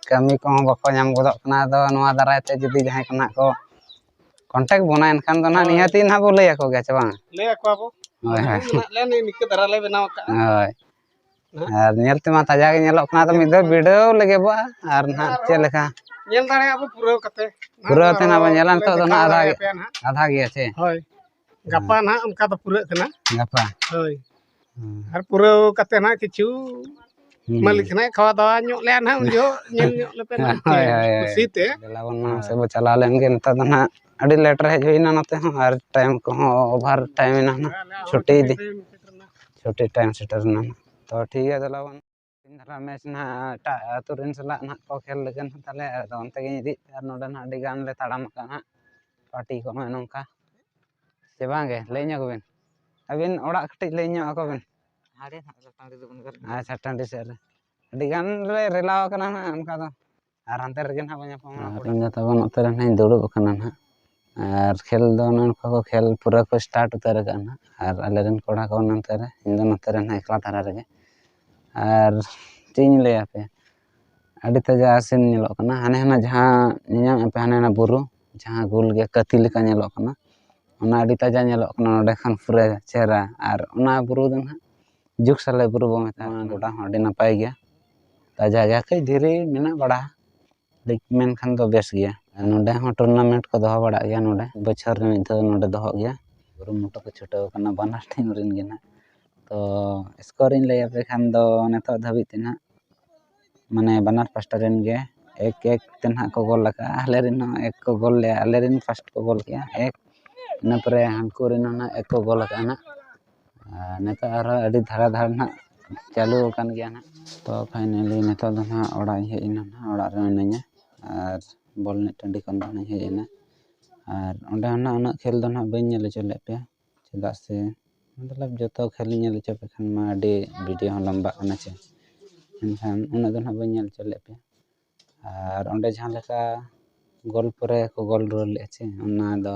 ᱠᱟᱹᱢᱤ ᱠᱚᱦᱚᱸ ᱵᱟᱠᱚ ᱧᱟᱢ ᱜᱚᱫᱚᱜ ᱠᱟᱱᱟ᱾ ᱟᱫᱚ ᱱᱚᱣᱟ ᱫᱟᱨᱟᱭ ᱛᱮ ᱡᱩᱫᱤ ᱡᱟᱦᱟᱸᱭ ᱠᱚ ᱱᱟᱦᱟᱜ ᱠᱚ ᱠᱚᱱᱴᱮᱠᱴ ᱵᱚᱱᱟ, ᱮᱱᱠᱷᱟᱱ ᱫᱚ ᱱᱟᱦᱟᱜ ᱦᱳᱭ᱾ ᱱᱤᱦᱟᱹᱛᱤ ᱱᱟᱦᱟᱜ ᱵᱚ ᱞᱟᱹᱭ ᱟᱠᱚ ᱜᱮᱭᱟ, ᱥᱮ ᱵᱟᱝ? ᱞᱟᱹᱭ ᱟᱠᱚᱣᱟ ᱵᱚ᱾ ᱦᱳᱭ, ᱦᱳᱭ᱾ ᱢᱮᱱᱟᱜ ᱞᱮᱭᱟ, ᱱᱤᱭᱟᱹ ᱱᱤᱝᱠᱟᱹ ᱫᱷᱟᱨᱟ ᱞᱮ ᱵᱮᱱᱟᱣ ᱟᱠᱟᱫᱼᱟ᱾ ᱦᱳᱭ᱾ ᱦᱮᱸ? ᱟᱨ ᱧᱮᱞ ᱛᱮᱢᱟ ᱛᱟᱡᱟ ᱜᱮ ᱧᱮᱞᱚᱜ ᱠᱟᱱᱟ, ᱟᱫᱚ ᱢᱤᱫ ᱫᱷᱟᱣ ᱵᱤᱰᱟᱹᱣ ᱞᱮᱜᱮ ᱵᱚ, ᱟᱨ ᱱᱟᱦᱟᱜ ᱟᱨᱦᱚᱸ ᱪᱮᱫ ᱞᱮᱠᱟ? ᱧᱮᱞ ᱫᱟᱲᱮᱭᱟᱜᱼᱟ ᱵᱚ ᱯᱩᱨᱟᱹᱣ ᱠᱟᱛᱮ᱾ ᱯᱩᱨᱟᱹᱣ ᱠᱟᱛᱮ ᱱᱟᱦᱟᱜ ᱵᱚ ᱧᱮᱞᱟ, ᱱᱤᱛᱚᱜ ᱫᱚ ᱱᱟᱦᱟᱜ ᱫᱮᱠᱷᱟᱣ ᱟᱫᱷᱟ ᱜᱮ, ᱫᱟᱲᱮᱭᱟᱯᱮᱭᱟ ᱱᱟᱦᱟᱜ᱾ ᱟᱫᱷᱟ ᱜᱮᱭᱟ ᱪᱮ? ᱦᱳᱭ᱾ ᱜᱟᱯᱟ ᱦᱮᱸ᱾ ᱱᱟᱦᱟᱜ ᱚᱱᱠᱟ ᱫᱚ ᱯᱩᱨᱟᱹᱜ ᱠᱟᱱᱟ᱾ ᱜᱟᱯᱟ? ᱦᱳᱭ᱾ ᱦᱮᱸ᱾ ᱟᱨ ᱯᱩᱨᱟᱹᱣ ᱠᱟᱛᱮ ᱱᱟᱦᱟᱜ ᱠᱤᱪᱷᱩ ᱦᱩᱸ᱾ ᱢᱟᱹᱞᱤᱠ ᱱᱟᱦᱟᱜ ᱠᱷᱟᱣᱟ ᱫᱟᱣᱟ ᱧᱚᱜ ᱞᱮᱭᱟ ᱱᱟᱦᱟᱜ, ᱩᱱ ᱡᱚᱦᱚᱜ ᱧᱮᱞ ᱧᱚᱜ ᱞᱮᱯᱮ ᱱᱟᱦᱟᱜ᱾ ᱦᱳᱭ, ᱦᱳᱭ, ᱦᱳᱭ᱾ ᱠᱩᱥᱤ ᱛᱮ᱾ ᱫᱮᱞᱟ ᱵᱚᱱ ᱢᱟᱲᱟᱝ ᱦᱳᱭ᱾ ᱥᱮᱫ ᱵᱚ ᱪᱟᱞᱟᱣ ᱞᱮᱱ ᱜᱮ᱾ ᱱᱮᱛᱟᱨ ᱫᱚ ᱱᱟᱦᱟᱜ ᱟᱹᱰᱤ ᱞᱮᱴ ᱨᱮ ᱦᱮᱡ ᱦᱩᱭᱱᱟ ᱱᱚᱛᱮ ᱦᱚᱸ, ᱟᱨ ᱴᱟᱭᱤᱢ ᱠᱚᱦᱚᱸ ᱳᱵᱷᱟᱨ ᱴᱟᱭᱤᱢ ᱮᱱᱟ ᱱᱟᱦᱟᱜ, ᱟᱞᱮ ᱦᱚᱸ ᱪᱷᱩᱴᱤ ᱤᱫᱤ᱾ ᱴᱟᱭᱤᱢ ᱥᱮᱴᱮᱨ ᱮᱱᱟ᱾ ᱪᱷᱩᱴᱤ ᱴᱟᱭᱤᱢ ᱥᱮᱴᱮᱨ ᱮᱱᱟ ᱱᱟᱦᱟᱜ᱾ ᱛᱚ ᱴᱷᱤᱠ ᱜᱮᱭᱟ, ᱫᱮᱞᱟ ᱵᱚᱱ᱾ ᱛᱮᱦᱮᱧ ᱫᱷᱟᱨᱟ ᱢᱮᱪ ᱱᱟᱦᱟᱜ ᱮᱴᱟᱜ ᱟᱹᱛᱩ ᱨᱮᱱ ᱥᱟᱞᱟᱜ ᱱᱟᱦᱟᱜ ᱠᱚ ᱠᱷᱮᱞ ᱞᱟᱹᱜᱤᱫ ᱱᱟᱦᱟᱜ, ᱛᱟᱦᱞᱮ ᱟᱫᱚ ᱚᱱᱛᱮ ᱜᱤᱧ ᱤᱫᱤᱭᱮᱫ ᱛᱮ, ᱟᱨ ᱱᱚᱰᱮ ᱱᱟᱦᱟᱜ ᱟᱹᱰᱤ ᱜᱟᱱ ᱞᱮ ᱛᱟᱲᱟᱢ ᱟᱠᱟᱫᱼᱟ ᱱᱟᱦᱟᱜ᱾ ᱯᱟᱨᱴᱤ ᱠᱚ ᱱᱚᱜᱼᱚᱭ ᱱᱚᱝᱠᱟ᱾ ᱥᱮ ᱵᱟᱝ ᱜᱮ? ᱞᱟᱹᱭ ᱧᱚᱜ ᱵᱤᱱ᱾ ᱟᱹᱵᱤᱱ ᱚᱲᱟᱜ ᱠᱟᱹᱴᱤᱡ ᱞᱟᱹᱭ ᱧᱚᱜ ᱟᱠᱚ ᱵᱤᱱ᱾ ᱦᱟᱸᱰᱮ ᱱᱟᱦᱟᱜ ᱴᱟᱺᱰᱤ ᱨᱮᱵᱚᱱ ᱜᱟᱞᱢᱟᱨᱟᱜᱼᱟ᱾ ᱟᱪᱪᱷᱟ, ᱴᱟᱺᱰᱤ ᱥᱮᱫ ᱨᱮ᱾ ᱟᱹᱰᱤ ᱜᱟᱱ ᱞᱮ ᱨᱮᱞᱟᱣ ᱟᱠᱟᱱᱟ ᱱᱟᱦᱟᱜ ᱚᱱᱠᱟ ᱫᱚ᱾ ᱟᱨ ᱦᱟᱱᱛᱮ ᱨᱮᱜᱮ ᱱᱟᱦᱟᱜ ᱵᱚᱱ ᱧᱟᱯᱟᱢᱟ᱾ ᱟᱨ ᱤᱧ ᱫᱚ ᱛᱟᱵᱚᱱ ᱱᱚᱛᱮ ᱨᱮ ᱱᱟᱦᱟᱜ ᱤᱧ ᱫᱩᱲᱩᱵ ᱟᱠᱟᱱᱟ ᱱᱟᱦᱟᱜ᱾ ᱟᱨ ᱠᱷᱮᱞ ᱫᱚ ᱚᱱᱮ ᱚᱱᱠᱟ ᱠᱚ ᱠᱷᱮᱞ ᱯᱩᱨᱟᱹ ᱠᱚ start ᱩᱛᱟᱹᱨ ᱟᱠᱟᱫᱼᱟ ᱱᱟᱦᱟᱜ᱾ ᱟᱨ ᱟᱞᱮᱨᱮᱱ ᱠᱚᱲᱟ ᱠᱚ ᱱᱚᱱᱛᱮ ᱨᱮ, ᱤᱧ ᱫᱚ ᱱᱚᱛᱮ ᱨᱮ ᱱᱟᱦᱟᱜ ᱮᱠᱞᱟ ᱫᱷᱟᱨᱟ ᱨᱮᱜᱮ᱾ ᱟᱨ ᱪᱮᱫ ᱤᱧ ᱞᱟᱹᱭ ᱟᱯᱮᱭᱟ, ᱟᱹᱰᱤ ᱛᱟᱡᱟ scene ᱧᱮᱞᱚᱜ ᱠᱟᱱᱟ᱾ ᱦᱟᱱᱮ ᱦᱟᱱᱟ ᱡᱟᱦᱟᱸ ᱧᱮᱧᱟᱢ ᱟᱯᱮ, ᱦᱟᱱᱮ ᱦᱟᱱᱟ ᱵᱩᱨᱩ ᱡᱟᱦᱟᱸ ᱜᱳᱞ ᱜᱮ ᱠᱟᱹᱛᱤ ᱞᱮᱠᱟ ᱧᱮᱞᱚᱜ ᱠᱟᱱᱟ, ᱚᱱᱟ ᱟᱹᱰᱤ ᱛᱟᱡᱟ ᱧᱮᱞᱚᱜ ᱠᱟᱱᱟ ᱱᱚᱰᱮ ᱠᱷᱚᱱ ᱯᱩᱨᱟᱹ ᱪᱮᱦᱨᱟ᱾ ᱟᱨ ᱚᱱᱟ ᱵᱩᱨᱩ ᱫᱚ ᱱᱟᱦᱟᱜ ᱡᱩᱜᱽ ᱥᱟᱞᱮ ᱵᱩᱨᱩ ᱵᱚ ᱢᱮᱛᱟᱜᱼᱟ᱾ ᱜᱚᱰᱟ ᱦᱚᱸ ᱟᱹᱰᱤ ᱱᱟᱯᱟᱭ ᱜᱮᱭᱟ, ᱛᱟᱡᱟ ᱜᱮᱭᱟ, ᱠᱟᱹᱡ ᱫᱷᱤᱨᱤ ᱢᱮᱱᱟᱜ ᱵᱟᱲᱟ, ᱞᱤᱠ ᱢᱮᱱᱠᱷᱟᱱ ᱫᱚ ᱵᱮᱥ ᱜᱮᱭᱟ᱾ ᱟᱨ ᱱᱚᱰᱮ ᱦᱚᱸ tournament ᱠᱚ ᱫᱚᱦᱚ ᱵᱟᱲᱟᱜ ᱜᱮᱭᱟ ᱱᱚᱰᱮ, ᱵᱚᱪᱷᱚᱨ ᱨᱮ ᱢᱤᱫ ᱫᱷᱟᱣ ᱱᱚᱰᱮ ᱫᱚᱦᱚᱜ ᱜᱮᱭᱟ᱾ ᱠᱩᱨᱩᱢᱩᱴᱩ ᱠᱚ ᱪᱷᱩᱴᱟᱹᱣ ᱠᱟᱱᱟ ᱵᱟᱱᱟᱨ ᱴᱷᱮᱱ ᱨᱮᱱ ᱜᱮ ᱱᱟᱦᱟᱜ᱾ ᱛᱚ score ᱤᱧ ᱞᱟᱹᱭ ᱟᱯᱮ ᱠᱷᱟᱱ ᱫᱚ ᱱᱤᱛᱚᱜ ᱫᱷᱟᱹᱵᱤᱡ ᱛᱮ ᱱᱟᱦᱟᱜ, ᱢᱟᱱᱮ ᱵᱟᱱᱟᱨ ᱯᱟᱥᱴᱟ ᱨᱮᱱ ᱜᱮ ᱮᱠ ᱮᱠ ᱛᱮ ᱱᱟᱦᱟᱜ ᱠᱚ ᱜᱳᱞ ᱟᱠᱟᱫᱼᱟ᱾ ᱟᱞᱮ ᱨᱮᱱ ᱦᱚᱸ ᱮᱠ ᱠᱚ ᱜᱳᱞ ᱞᱮᱜᱼᱟ, ᱟᱞᱮ ᱨᱮᱱ first ᱠᱚ ᱜᱳᱞ ᱠᱮᱜᱼᱟ ᱮᱠ, ᱤᱱᱟᱹ ᱯᱚᱨᱮ ᱦᱟᱱᱠᱩ ᱨᱮᱱ ᱦᱚᱸ ᱱᱟᱦᱟᱜ ᱮᱠ ᱠᱚ ᱜᱳᱞ ᱟᱠᱟᱫᱼᱟ ᱱᱟᱦᱟᱜ᱾ ᱟᱨ ᱱᱤᱛᱚᱜ ᱟᱨᱦᱚᱸ ᱟᱹᱰᱤ ᱫᱷᱟᱨᱟ ᱫᱷᱟᱨᱟ ᱱᱟᱦᱟᱜ ᱪᱟᱹᱞᱩ ᱟᱠᱟᱱ ᱜᱮᱭᱟ ᱱᱟᱦᱟᱜ᱾ ᱛᱚ finally ᱱᱤᱛᱚᱜ ᱫᱚ ᱱᱟᱦᱟᱜ ᱚᱲᱟᱜ ᱤᱧ ᱦᱮᱡ ᱮᱱᱟ ᱱᱟᱦᱟᱜ, ᱚᱲᱟᱜ ᱨᱮ ᱢᱤᱱᱟᱹᱧᱟ ᱟᱨ ᱵᱚᱞ ᱮᱱᱮᱡ ᱴᱟᱺᱰᱤ ᱠᱷᱚᱱ ᱫᱚ ᱱᱟᱦᱟᱜ ᱤᱧ ᱦᱮᱡ ᱮᱱᱟ᱾ ᱟᱨ ᱚᱸᱰᱮ ᱦᱚᱸ ᱱᱟᱦᱟᱜ ᱩᱱᱟᱹᱜ ᱠᱷᱮᱞ ᱫᱚ ᱱᱟᱦᱟᱜ ᱵᱟᱹᱧ ᱧᱮᱞ ᱦᱚᱪᱚ ᱞᱮᱫ ᱯᱮᱭᱟ, ᱪᱮᱫᱟᱜ ᱥᱮ ᱢᱚᱛᱞᱚᱵ ᱡᱚᱛᱚ ᱠᱷᱮᱞ ᱧᱮᱞ ᱦᱚᱪᱚ ᱯᱮ ᱠᱷᱟᱱ ᱢᱟ ᱟᱹᱰᱤ video ᱦᱚᱸ ᱞᱟᱢᱵᱟᱜ ᱠᱟᱱᱟ ᱪᱮ, ᱮᱱᱠᱷᱟᱱ ᱩᱱᱟᱹᱜ ᱫᱚ ᱱᱟᱦᱟᱜ ᱵᱟᱹᱧ ᱧᱮᱞ ᱦᱚᱪᱚ ᱞᱮᱫ ᱯᱮᱭᱟ᱾ ᱟᱨ ᱚᱸᱰᱮ ᱡᱟᱦᱟᱸ ᱞᱮᱠᱟ ᱜᱳᱞ ᱯᱚᱨᱮ ᱠᱚ ᱜᱳᱞ ᱨᱩᱣᱟᱹᱲ ᱞᱮᱫᱼᱟ ᱪᱮ, ᱚᱱᱟ ᱫᱚ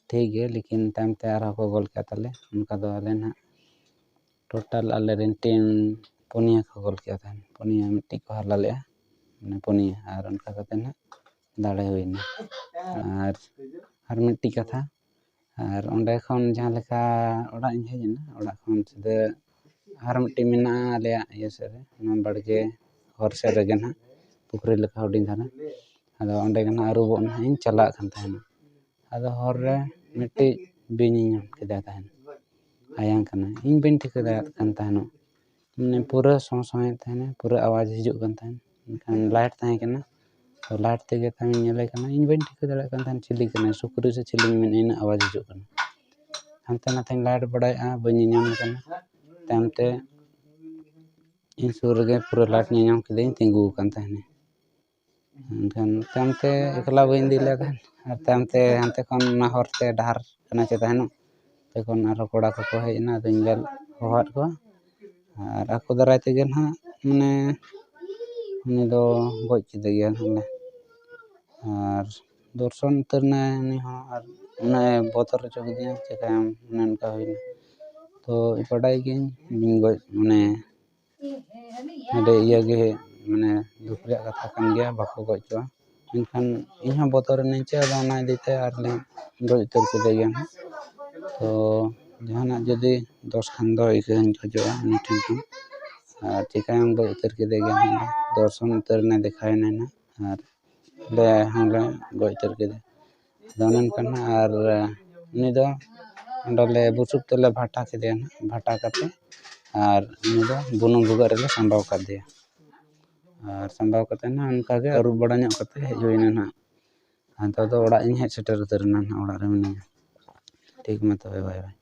ᱴᱷᱤᱠ ᱜᱮ, ᱞᱮᱠᱤᱱ ᱛᱟᱭᱚᱢ ᱛᱮ ᱟᱨᱦᱚᱸ ᱠᱚ ᱜᱳᱞ ᱠᱮᱫ ᱛᱟᱞᱮ᱾ ᱚᱱᱠᱟ ᱫᱚ ᱟᱞᱮ ᱱᱟᱦᱟᱜ total ᱟᱞᱮ ᱨᱮᱱ team ᱯᱩᱱᱭᱟᱹ ᱠᱚ ᱜᱳᱞ ᱠᱮᱫᱼᱟ ᱛᱟᱦᱮᱱ, ᱯᱩᱱᱭᱟᱹ, ᱢᱤᱫᱴᱤᱡ ᱠᱚ ᱦᱟᱞᱟ ᱞᱮᱫᱼᱟ, ᱢᱟᱱᱮ ᱯᱩᱱᱭᱟᱹ, ᱟᱨ ᱚᱱᱠᱟ ᱠᱟᱛᱮ ᱱᱟᱦᱟᱜ ᱫᱟᱲᱮ ᱦᱩᱭᱱᱟ᱾ ᱟᱨ, ᱟᱨ ᱢᱤᱫᱴᱤᱡ ᱠᱟᱛᱷᱟ, ᱟᱨ ᱚᱸᱰᱮ ᱠᱷᱚᱱ ᱡᱟᱦᱟᱸ ᱞᱮᱠᱟ ᱚᱲᱟᱜ ᱤᱧ ᱦᱮᱡ ᱮᱱᱟ, ᱚᱲᱟᱜ ᱠᱷᱚᱱ ᱥᱤᱫᱷᱟᱹ ᱟᱨ ᱢᱤᱫᱴᱤᱡ ᱢᱮᱱᱟᱜᱼᱟ ᱟᱞᱮᱭᱟᱜ ᱤᱭᱟᱹ ᱥᱮᱫ ᱨᱮ, ᱚᱱᱟ ᱵᱟᱲᱜᱮ ᱦᱚᱨ ᱥᱮᱫ ᱨᱮᱜᱮ ᱱᱟᱦᱟᱜ ᱯᱩᱠᱷᱨᱤ ᱞᱮᱠᱟ ᱦᱩᱰᱤᱧ ᱫᱷᱟᱨᱟ᱾ ᱟᱫᱚ ᱚᱸᱰᱮ ᱜᱮ ᱱᱟᱦᱟᱜ ᱟᱹᱨᱩᱵᱚᱜ ᱱᱟᱦᱟᱜ ᱤᱧ ᱪᱟᱞᱟᱜ ᱠᱟᱱ ᱛᱟᱦᱮᱱᱟ᱾ ᱟᱫᱚ ᱦᱚᱨ ᱨᱮ ᱢᱤᱫᱴᱤᱡ ᱵᱤᱧ ᱤᱧ ᱧᱟᱢ ᱠᱮᱫᱮ ᱛᱟᱦᱮᱱ, ᱟᱭᱟᱝ ᱠᱟᱱᱟᱭ᱾ ᱤᱧ ᱵᱟᱹᱧ ᱴᱷᱤᱠᱟᱹ ᱫᱟᱲᱮᱭᱟᱜ ᱠᱟᱱ ᱛᱟᱦᱮᱱᱚᱜ, ᱢᱟᱱᱮ ᱯᱩᱨᱟᱹ ᱥᱚᱸ ᱥᱚᱸᱭᱮᱫ ᱛᱟᱦᱮᱱᱟᱭ, ᱯᱩᱨᱟᱹ ᱟᱣᱟᱡᱽ ᱦᱤᱡᱩᱜ ᱠᱟᱱ ᱛᱟᱦᱮᱱ᱾ ᱢᱮᱱᱠᱷᱟᱱ light ᱛᱟᱦᱮᱸ ᱠᱟᱱᱟ, ᱛᱚ light ᱛᱮᱜᱮ ᱛᱟᱦᱮᱸ ᱧᱮᱞᱮ ᱠᱟᱱᱟ, ᱤᱧ ᱵᱟᱹᱧ ᱴᱷᱤᱠᱟᱹ ᱫᱟᱲᱮᱭᱟᱜ ᱠᱟᱱ ᱛᱟᱦᱮᱱ ᱪᱤᱞᱤ ᱠᱟᱱᱟᱭ, ᱥᱩᱠᱨᱤ ᱥᱮ ᱪᱤᱞᱤᱧ ᱢᱮᱱᱟ, ᱤᱱᱟᱹᱜ ᱟᱣᱟᱡᱽ ᱦᱤᱡᱩᱜ ᱠᱟᱱᱟ᱾ ᱦᱟᱱᱛᱮ ᱱᱟᱛᱮᱧ light ᱵᱟᱲᱟᱭᱮᱫᱼᱟ, ᱵᱟᱹᱧ ᱧᱮᱧᱟᱢᱮ ᱠᱟᱱᱟ᱾ ᱛᱟᱭᱚᱢ ᱛᱮ ᱤᱧ ᱥᱩᱨ ᱨᱮᱜᱮ ᱯᱩᱨᱟᱹ light ᱧᱮᱧᱟᱢ ᱠᱮᱫᱟᱹᱧ, ᱛᱤᱸᱜᱩ ᱟᱠᱟᱱ ᱛᱟᱦᱮᱱᱟᱭ᱾ ᱮᱱᱠᱷᱟᱱ ᱛᱟᱭᱚᱢ ᱛᱮ ᱮᱠᱞᱟ ᱵᱟᱹᱧ ᱤᱫᱤ ᱞᱮᱫ ᱛᱟᱦᱮᱱ, ᱟᱨ ᱛᱟᱭᱚᱢ ᱛᱮ ᱦᱟᱱᱛᱮ ᱠᱷᱚᱱ ᱚᱱᱟ ᱦᱚᱨ ᱛᱮ ᱰᱟᱦᱟᱨ ᱠᱟᱱᱟ ᱪᱮ ᱛᱟᱦᱮᱱᱚᱜ, ᱚᱱᱛᱮ ᱠᱷᱚᱱ ᱟᱨᱦᱚᱸ ᱠᱚᱲᱟ ᱠᱚᱠᱚ ᱦᱮᱡ ᱮᱱᱟ, ᱟᱫᱚᱧ ᱧᱮᱞ ᱦᱚᱦᱚᱣᱟᱫ ᱠᱚᱣᱟ᱾ ᱟᱨ ᱟᱠᱚ ᱫᱟᱨᱟᱭ ᱛᱮᱜᱮ ᱱᱟᱦᱟᱜ ᱢᱟᱱᱮ ᱩᱱᱤ ᱫᱚ ᱜᱚᱡ ᱠᱮᱫᱮ ᱜᱮᱭᱟ ᱱᱟᱦᱟᱜ ᱞᱮ᱾ ᱟᱨ ᱫᱚᱨᱥᱚᱱ ᱩᱛᱟᱹᱨ ᱮᱱᱟᱭ ᱩᱱᱤ ᱦᱚᱸ, ᱟᱨ ᱩᱱᱟᱹᱜ ᱮ ᱵᱚᱛᱚᱨ ᱦᱚᱪᱚ ᱠᱮᱫᱤᱧᱟ, ᱪᱮᱠᱟᱭᱟᱢ, ᱚᱱᱮ ᱚᱱᱠᱟ ᱦᱩᱭᱱᱟ᱾ ᱛᱚ ᱵᱟᱰᱟᱭ ᱜᱤᱭᱟᱹᱧ ᱵᱤᱧ ᱜᱚᱡ ᱢᱟᱱᱮ ᱟᱹᱰᱤ ᱤᱭᱟᱹ ᱜᱮ, ᱢᱟᱱᱮ ᱫᱩᱠ ᱨᱮᱭᱟᱜ ᱠᱟᱛᱷᱟ ᱠᱟᱱ ᱜᱮᱭᱟ, ᱵᱟᱠᱚ ᱜᱚᱡ ᱠᱚᱣᱟ᱾ ᱢᱮᱱᱠᱷᱟᱱ ᱤᱧ ᱦᱚᱸ ᱵᱚᱛᱚᱨ ᱮᱱᱟᱹᱧ ᱪᱮ, ᱟᱫᱚ ᱚᱱᱟ ᱤᱫᱤ ᱛᱮ ᱟᱨ ᱞᱤᱧ ᱜᱚᱡ ᱩᱛᱟᱹᱨ ᱠᱮᱫᱮ ᱜᱮᱭᱟ ᱱᱟᱦᱟᱜ᱾ ᱛᱚ ᱡᱟᱦᱟᱱᱟᱜ ᱡᱩᱫᱤ ᱫᱚᱥ ᱠᱷᱟᱱ ᱫᱚ ᱤᱠᱟᱹᱧ ᱠᱷᱚᱡᱚᱜᱼᱟ ᱩᱱᱤ ᱴᱷᱮᱱ ᱠᱷᱚᱱ᱾ ᱟᱨ ᱪᱤᱠᱟᱹᱭᱟᱢ, ᱜᱚᱡ ᱩᱛᱟᱹᱨ ᱠᱮᱫᱮ ᱜᱮᱭᱟ ᱱᱟᱦᱟᱜ᱾ ᱫᱚᱨᱥᱚᱱ ᱩᱛᱟᱹᱨ ᱮᱱᱟᱭ, ᱫᱮᱠᱷᱟᱣ ᱮᱱᱟᱭ ᱱᱟᱦᱟᱜ, ᱟᱨ ᱞᱮ ᱦᱚᱸᱞᱮ ᱜᱚᱡ ᱩᱛᱟᱹᱨ ᱠᱮᱫᱮᱭᱟ᱾ ᱟᱫᱚ ᱚᱱᱮ ᱚᱱᱠᱟ ᱱᱟᱦᱟᱜ, ᱟᱨ ᱩᱱᱤ ᱫᱚ ᱚᱸᱰᱮ ᱞᱮ ᱵᱩᱥᱩᱵ ᱛᱮᱞᱮ ᱵᱷᱟᱴᱟ ᱠᱮᱫᱮᱭᱟ ᱱᱟᱦᱟᱜ, ᱵᱷᱟᱴᱟ ᱠᱟᱛᱮ ᱟᱨ ᱩᱱᱤ ᱫᱚ ᱵᱩᱱᱩᱢ ᱵᱷᱩᱜᱟᱹᱜ ᱨᱮᱞᱮ ᱥᱟᱢᱵᱟᱣ ᱠᱟᱫᱮᱭᱟ᱾ ᱟᱨ ᱥᱟᱢᱵᱟᱣ ᱠᱟᱛᱮ ᱱᱟᱦᱟᱜ ᱚᱱᱠᱟ ᱜᱮ ᱟᱹᱨᱩᱵ ᱵᱟᱲᱟ ᱧᱚᱜ ᱠᱟᱛᱮ ᱦᱮᱡ ᱦᱩᱭᱱᱟ ᱱᱟᱦᱟᱜ᱾ ᱟᱨ ᱱᱮᱛᱟᱨ ᱫᱚ ᱚᱲᱟᱜ ᱤᱧ ᱦᱮᱡ ᱥᱮᱴᱮᱨ ᱩᱛᱟᱹᱨ ᱮᱱᱟ ᱱᱟᱦᱟᱜ, ᱚᱲᱟᱜ ᱨᱮ ᱢᱤᱱᱟᱹᱧᱟ᱾ ᱴᱷᱤᱠ ᱢᱟ ᱛᱚᱵᱮ, ᱵᱟᱭ ᱵᱟᱭ᱾